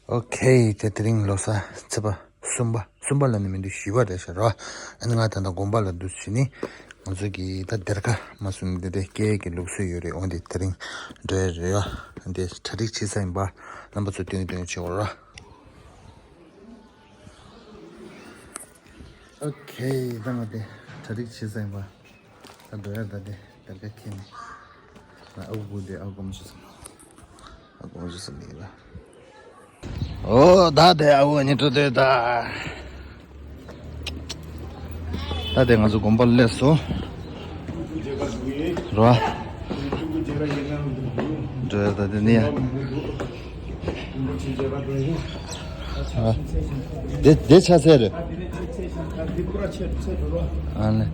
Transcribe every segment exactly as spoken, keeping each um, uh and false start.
ཨོ་ཁེ། དེ་དེ་རིང་ལོ་གསར་ཚེས་པ་གསུམ་པ། གསུམ་པ་ལབ་ནི་མི་འདུག་བཞི་པ་རེད་ཤག་ར། ཨ་ནི་ང་ད་ལྟ་དགོན་པ་ལ་འདུག་བྱས་ནི། ང་ཚོ་གི་ད་སྡེར་ཁ་མ་སོང་ནི་དེ་རེད། སྐྱེས་ཀྱི་ལུགས་སྲོལ་ཡོད་རེད། འོ་འདི་དེ་རིང་འགྲོ་ཡ་རེད་ཡ། འདི་གྲ་སྒྲིག་བྱེད་ས་ཡིན་པ། རྣམ་པ་ཚོ་སྟོན་སྟོན་བྱེད་འོ་ར། ཨོ་ཁེ། ད་ང་དེ་གྲ་སྒྲིག་བྱེད་ས་ཡིན་པ། ད་འགྲོ་ཡ་ད་དེ་སྡེར་ཁ་ཁྱེར་ནས། ཨ་ཁུ་དེ་ཨ་ཁུ་མ་ཞུ་སོང་། ཨ་ཁུ་མ་ཞུ་སོང་ཡིན་ལ། ཨོ་ད་དེ་ཨ་ཁུ་གཉིས་འགྲོ་དེ་ད། ད་དེ་ང་ཚོ་དགོན་པ་སླེབས་སོང་། རོ། འགྲོ་ཡ་ད་དེ་ནི་ཡ། ཨ། དེ་དེ་ཕྱག་འཚལ་རེད། ཨ་ལེ།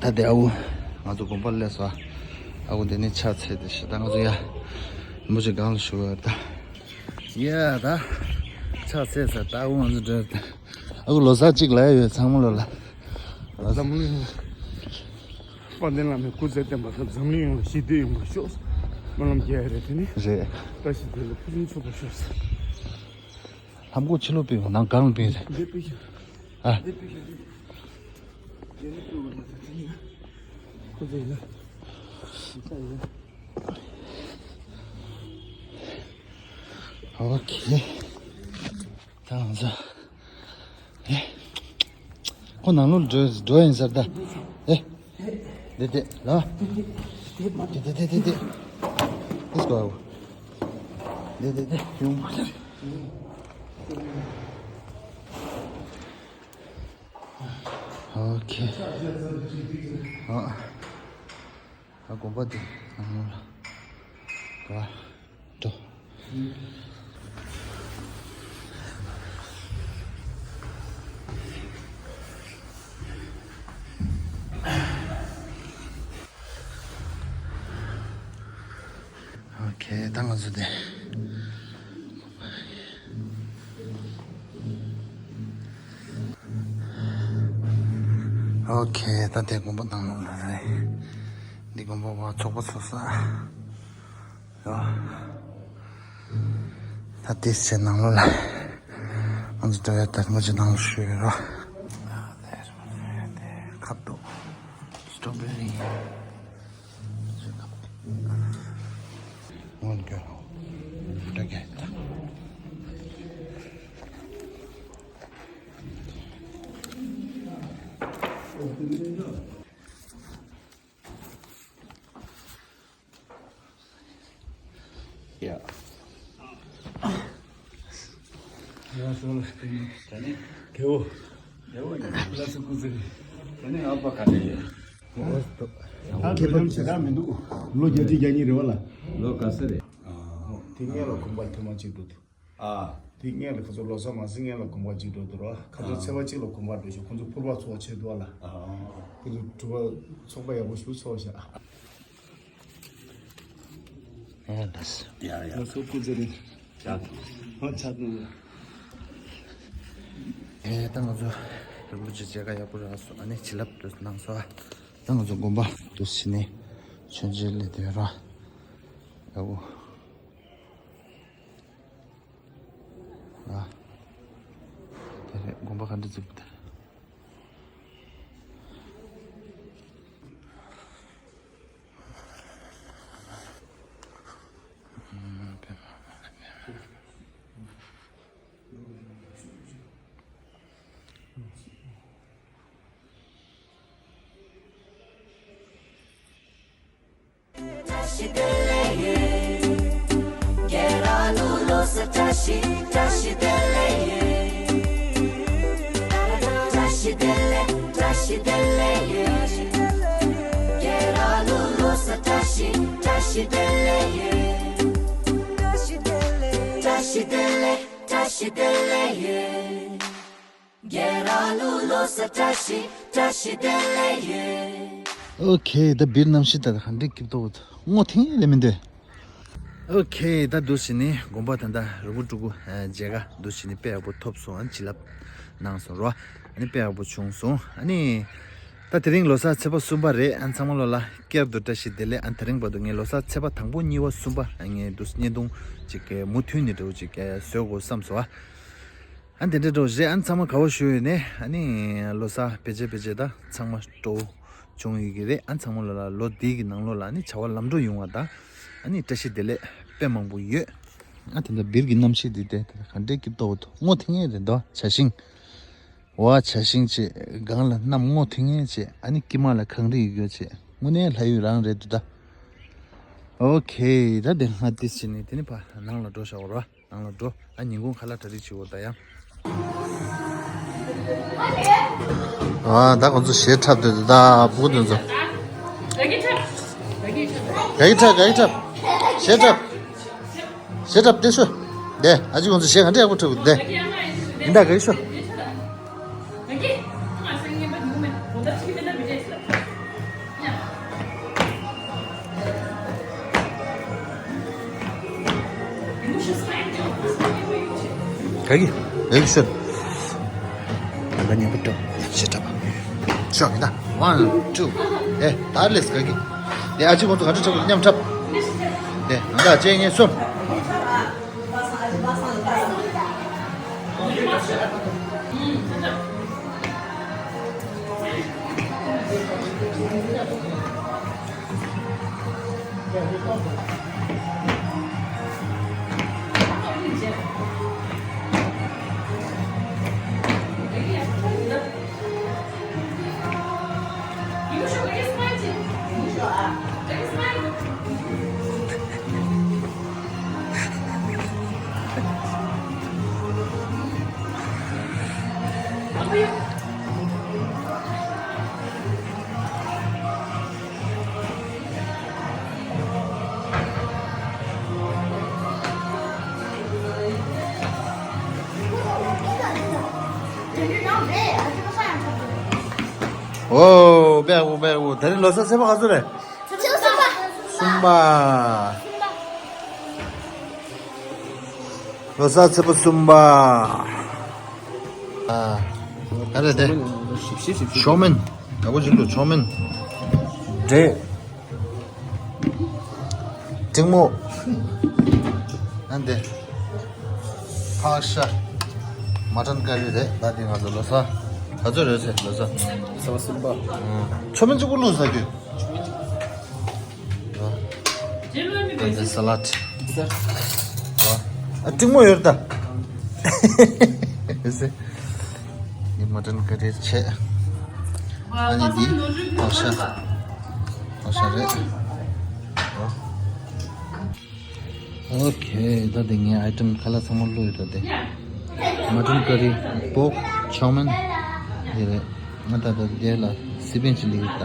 ད་དེ་ཨ་ཁུ། ང་ཚོ་དགོན་པ་སླེབས་སོང་། ཨ་ཁུ་དེ་ནི་ཕྱག་འཚལ་དེ་ཤི། ད་ང་ཚོ་ཡ། མུ་ཅི་གང་ལ་ཞུ་བ་ད། ཡ་ད། ཕྱག་འཚལ་ས་ད་ཨ་ཁུ་ང་ཚོ་འགྲོ་ཡ་ད། ཨ་ཁུ་ལོ་གསར་གཅིག་ལ་ཡ་ཡོད་ཚང་མ་ལོ་ལ། འཛམ་གླིང་། དཔལ་ལྡན་བླ་མའི་སྐུ་ཚེ་བརྟན་པ་དང་། འཛམ་གླིང་ཡོངས་ལ་ཞི་བདེ་ཡོང་བར་ཤོག། སྨོན་ལམ་རྒྱག་ཡ་རེད་དེ་ནི། རེད། བཀྲ་ཤིས་བདེ་ལེགས་ཕུན་སུམ་ཚོགས་པར་ཤོག། ལྷམ་གོག་ཕྱི་ལོགས་ཕུད་ཡོང་ནང་སྒང་ལ་ཕུད་རེད། འདི་ཕུད་ཤོག། ཨ། འདི་ཕུད་ཤོག་འདི། འདི་ནི་ཕུད་དགོས་ན་ད་དེ་ནི་ཁོ་ཚོ་ཡིན་ན། ཁོ་ཚོ་ཡིན་ན། ཨོ་ཁེ། ད་ང་ཚོ། ཨེ། ཁོ་ནང་ལོགས་འགྲོ་འགྲོ་ཡིན་ཟེར་ད། ཨེ། དེ་དེ་ལ། དེ་དེ་དེ་དེ་དེ། Let's go. དེ་དེ་དེ་ཡོང་བ། ཨོ་ཁེ། ཨ། ཨ་དགོན་པ་དེ་ནང་ལོགས་ལ། འགྲོ། ཨོ་ཁེ། ད་ང་ཚོ་དེ། ཨོ་ཁེ། ད་དེ་དགོན་པ་ནང་ལོགས་ལ་རེད། འདི་དགོན་པ་བ་ཚོགས་པ་ཚོགས་ས། ཡོ། ད་དེ་ཚེ་ནང་ལོགས་ལ། ང་ཚོ་འགྲོ་ཡ་དར་མོ་ཅི་ནང་ལ་ཤོད་རོ། ཁབ་ཏོ། སི་ཊོ་བེ་རི། སྔོན་འགྱོ། འགྲོ་གི། ཡ། ཡ་སོང་ལ། ད་ནི། རྒྱལ་བོ། རྒྱལ་བོ་ཡིན། ལ་སུ་ཀུ་ཟེར། ད་ནི་ཨ་ཕ་ག་ནས་ཡོད། ད་དོ་ལམ་ཞེ་དྲག་མི་འདུག་ལོ་བརྒྱད་ཅུ་གྱ་གཉིས་རེད་བ་ལ། ལོ་ག་ཚོད་རེད། དེ་སྔོན་ལ་གོམ་པ་ཐེངས་མ་གཅིག་འགྲོ་འདུག་ཨ། དེ་སྔོན་ལ་ཁོ་ཚོ་ལོ་གསར་མ་ཟིན་སྔོན་ལ་གོམ་པ་གཅིག་འགྲོ་འདུག་ར། ཁ་ཚོ་ཚེས་པ་གཅིག་ལ་གོམ་པ་འགྲོ་ཞིག་ཁོ་ཚོ་ཕུར་པ་ཚོགས་ཆེད་དུ་བ་ལ། ཨ། ཁོ་ཚོ་གྲུ་པ་ཚོགས་པ་ཡག་པོ་ཞིག་ཚོགས་ཤག་ཡ་ལགས། ཡ་ཡ། ལགས་སོ་སྐུ་ཚེ་རིང་། ཡ། ཧོ་ཆ་ནུ། ཨེ་ད་ང་ཚོ་རིན་པོ་ཆེ་མཇལ་ཁ་ཡག་པོ་རག་སོང་། ཨ་ནི་བྱིན་རླབས་དུ་གནང་སོང་། ད་ང་ཚོ་དགོན་པ་དུ་ཕྱིན་ནས་མཆོད་མཇལ་སླེབས་དེ་ར་ཡག་པོ། ཨ། དེ་རེད། དགོན་པ་ག་འདྲ་བརྩིགས་པ་དེ། བཀྲ་ཤིས་བདེ་ལེགས་ཡོད། རྒྱལ་ར་ལུ་ལོ་གསར་བཀྲ་ཤིས་བཀྲ་ཤིས་བདེ་ལེགས་ཡོད། བཀྲ་ཤིས་བདེ་ལེགས་བཀྲ་ཤིས་བདེ་ལེགས་ཡོད། རྒྱལ་ར་ལུ་ལོ་གསར་བཀྲ་ཤིས་བཀྲ་ཤིས་བདེ་ལེགས་ཡོད། བཀྲ་ཤིས་བདེ་ལེགས་བཀྲ་ཤིས་བདེ་ལེགས་ཡོད། རྒྱལ་ར་ལུ་ལོ་གསར་བཀྲ་ཤིས་བཀྲ་ཤིས་བདེ་ལེགས་ཡོད། ཨོ་ཁེ། ད་བིར་གནམ་གཤིས་ད་ག་འདྲ་སྐྱིད་པོ་འདུག་སྔོ་ཐིང་ལེ་མི་འདུག་ཨོ་ཁེ། ད་འདུག་བྱས་ནས་དགོན་པ་ད་ལྟ་རི་བོ་ཕྲུ་གུ་མཇལ་ཁ་འདུག་བྱས་ནས་དཔེ་ཡག་པོ་ཐོབ་སོང་། ཨ་ནི་བྱིན་རླབས་གནང་སོང་རོ། ཨ་ནི་དཔེ་ཡག་པོ་བྱུང་སོང་། ཨ་ནི་ ད་དེ་རིང་ལོ་གསར་ཚེས་པ་གསུམ་པ་རེད། ཨ་ཚང་མ་ལོ་ལ་བསྐྱར་དུ་བཀྲ་ཤིས་བདེ་ལེགས། ཨ་དེ་རིང་བར་དུ་ངས་ལོ་གསར་ཚེས་པ་དང་པོ་གཉིས་པ་གསུམ་པ་ཨ་ངས་འདུག་བརྙན་ཐུང་ཅིག་མུ་མཐུད་ནས་འདྲ་བོ་ཅིག་བཟོ་དགོས་བསམ་སོང་ཨ། ཨ་དེ་འདྲ་འདྲ་བོ་རེད། ཨ་ཚང་མ་དགའ་བོ་ཞུ་ཡོད་ནས་ཨ་ནི་ལོ་གསར་ཕལ་ཆེར་ཕལ་ཆེར་ད་ཚང་མ་སྤྲོ་བོ་བྱུང་ཡོད་ཀྱི་རེད། ཨ་ཚང་མ་ལོ་ལ་ལོ་འདི་གི་ནང་ལོ་ལ་ཨ་ནི་བྱ་བ་ལམ་འགྲོ་ཡོང་བ་དང་ཨ་ནི་བཀྲ་ཤིས་བདེ་ལེགས་དཔེ་མང་པོ་ཡོད། ཨ་དེ་འདྲ་སྦིར་གྱི་གནམ་གཤིས་འདི་དེ་ག་འདྲས་ཀྱི་ཏོག་ཏོ་སྔོ་ཐིང་ངེ་རེད་འདུག་བྱ་ཤིང་། འོ་བྱ་ཤིང་བྱས་སྒང་ལ་གནམ་སྔོ་ཐིང་ངེ་བྱས་ཨ་ནི་དཀྱིལ་མ་ལ་གངས་རི་ཡོད་ཡོད་བྱས་དངོས་གནས་ལྷ་ཡུལ་རང་རེད་འདུག་ད། ཨོ་ཁེ། ད་དེ་སྔ་དེ་བྱས་ནས་དེ་ནི་ཕ་ནང་ལ་འགྲོ་བཞག་རོ། ནང་ལ་འགྲོ། ཨ་ཉིན་གུང་ཁ་ལག་གྲ་སྒྲིག་བྱེད་འོ་ད་ཡང་། ཨ་ད་ཁོང་ཚོ་གཞས་འཁྲབ་འདོད་འདུག་ད་ཕྲུ་གུ་དེ་ཚོ། ག་གི་འཁྲབ། ག་གི་འཁྲབ། ག་གི་འཁྲབ། གཞས་འཁྲབ། གཞས་འཁྲབ་སྟེ་ཤོ། དེ་ཨ་ཅེ་ཁོང་ཚོ་གཞས་ག་འདྲ་ཡག་པོ་འཁྲབ་འདུག་དེ། ཡིན་ད་ག་གི་ཤོ། ག་གི་ག་གི་ཤོ། ད་ག་ཉན་པ་འགྲོ། ཤེས་འཁྲབ། ཤོ་མི་ད། One, two. དེ་ད་ལེས་ག་གི། དེ་ཨ་ཅེ་ཁོང་ཚོ་ག་འདྲ་འཁྲབ་མཉམ་འཁྲབ། དེ་ང་ད་ཅེ་ངེ་གསུམ། ཨོ། བེའུ་བེའུ། དེ་རིང་ལོ་གསར་ཚེས་པ་ག་ཚོད་རེད། ཚེས་པ་གསུམ་པ། གསུམ་པ། ལོ་གསར་ཚེས་པ་གསུམ་པ། ཨ། ག་རེ་དེ། ཤོག་མིན། ཡག་པོ་ཞིག་འདུག་ཤོག་མིན། འབྲས། ཏིང་མོ། ཨ་འདི། ཕག་ཤ། མ་ཊན་ཀ་རི་རེད། ད་འདི་ང་ཚོ་ལོ་གསར། ག་ཚོད་རེད་ཟེར་ལོ་གསར། ཚེས་པ་གསུམ་པ། ཨ། ཤོག་མིན་གཅིག་པུ་བླུགས་ཟ་རྒྱུ། ཨ་འདི་ས་ལད། ཨ་ཏིང་མོ་ཡོད་ད། ཨེ་སེ། འདི་མ་ཊན་ཀ་རི་བྱས། ཨ་ནི་འདི་ཕག་ཤ། ཕག་ཤ་རེད། ཨོ་ཁེ། ད་འདི་ངའི་ཨའི་ཊེམ་ཁ་ལག་ཚང་མ་བླུགས་ཡོད་ད་དེ། མ་ཊན་ཀ་རི། པོག་ཤོག་མིན། འདི་རེད། ང་ད་ལྟ་འདི་ལ་སི་པན་ཅི་ལི་ཡོད་ད།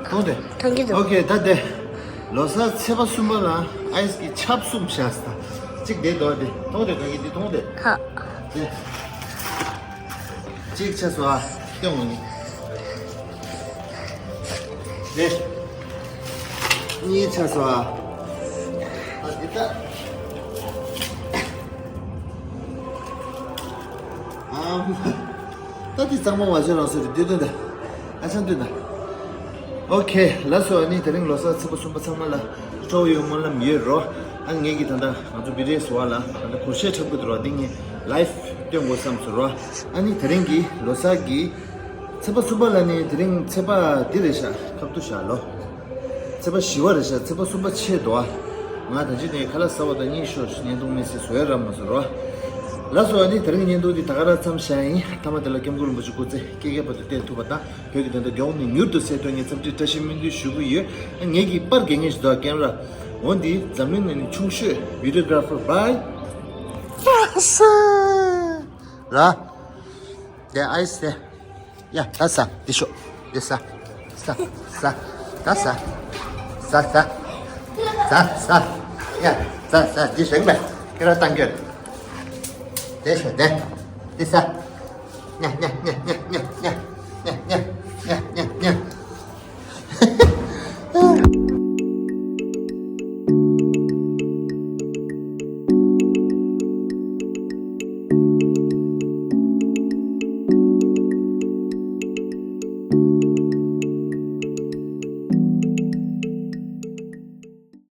ཐོང་དེ། ཐོང་གི་འདུག་ཨོ་ཁེ། ད་དེ་ལོ་གསར་ཚེས་པ་གསུམ་པ་ལ་ཨའི་སི་གི་ཆབ་གསུམ་བཞག་ས། གཅིག་དེ་འདུག་དེ་ཐོང་དེ། ག་གི་དེ་ཐོང་དེ། ཧ། དེ། གཅིག་ཆ་སོ་ཨ། སྟོན་འོང་ནི། དེ། གཉིས་ཆ་སོ་ཨ། ཨ་འདི་ད། ཨ། ད་འདི་གཙང་མ་མ་བྱས་རང་སོ་རེད་འདི་སྟོན་ད། ཨ་ཅང་སྟོན་ད། ཨོ་ཁེ། ལགས་སོ། ཨ་ནི་དེ་རིང་ལོ་གསར་ཚེས་པ་གསུམ་པ་ཚང་མ་ལ་སྤྲོ་བོ་ཡོད་སྨོན་ལམ་ཡོད་རོ། ཨ་ངེད་ཀྱི་ད་ལྟ་ང་ཚོ་བི་ཌི་ཨེསི་བ་ལ་ད་ལྟ་སྒོར་གཞས་འཁྲབ་གི་འདུག་རོ། འདི་ངས་ལའིབ་སྟོན་དགོས་བསམ་སོང་རོ། ཨ་ནི་དེ་རིང་གི་ལོ་གསར་གྱི་ཚེས་པ་གསུམ་པ་ལ་ནི་དེ་རིང་ཚེས་པ་འདི་རེད་ཤག་ཁ་ཐུག་ཤག་ལོ། ཚེས་པ་བཞི་པ་རེད་ཤག་ཚེས་པ་གསུམ་པ་ཆད་འདུག་ཨ། ང་ད་ཅི་ནས་ཁ་ལག་ཟ་བ་དང་གཉིད་ཤོར། བརྙན་ཐུང་མི་སྲིད་བཟོ་ཡ་རག་མ་སོང་རོ། ལགས་སོ། ཨ་ནི་དེ་རིང་བརྙན་ཐུང་འདི་ད་ག་རང་མཚམས་བཞག་ཡིན། མཐའ་མ་དེ་ལ་སྐྱབས་མགོན་རིན་པོ་ཆེ་སྐུ་ཚེ་བསྐལ་བརྒྱའི་བར་དུ་བརྟན་ཐུབ་པ་དང་། བོད་ཀྱི་དོན་དག་མགྱོགས་ནས་མྱུར་དུ་སེལ་ཐུབ་ངེས་འཚམས་འདྲི་བཀྲ་ཤིས་སྨོན་འདུན་ཞུ་གི་ཡོད། ངེད་ཀྱི་པར་རྒྱག་མཁན་ཞིག་འདུག་ཀེམ་ར། འོ་འདི་འཛམ་གླིང་ནང་ནས་ཆུང་ཤོས་བི་ཌི་ཡོ་གྷ་ར་ཕར་བྷའི། ར། དེ་ཨའི་སི་དེ། ཡ་ད་ཟ་འདི་ཤོག་འདི་ཟ། ཟ། ཟ། ད་ཟ། ཟ་ཟ། ཟ་ཟ། ཡ་ཟ་ཟ་འདི་ཟ་གི་མེད། ཁྱེད་རང་བཏང་གི་ཡོད། དེ་ཤོག་དེ། འདི་ཟ། ཉ་ཉ་ཉ།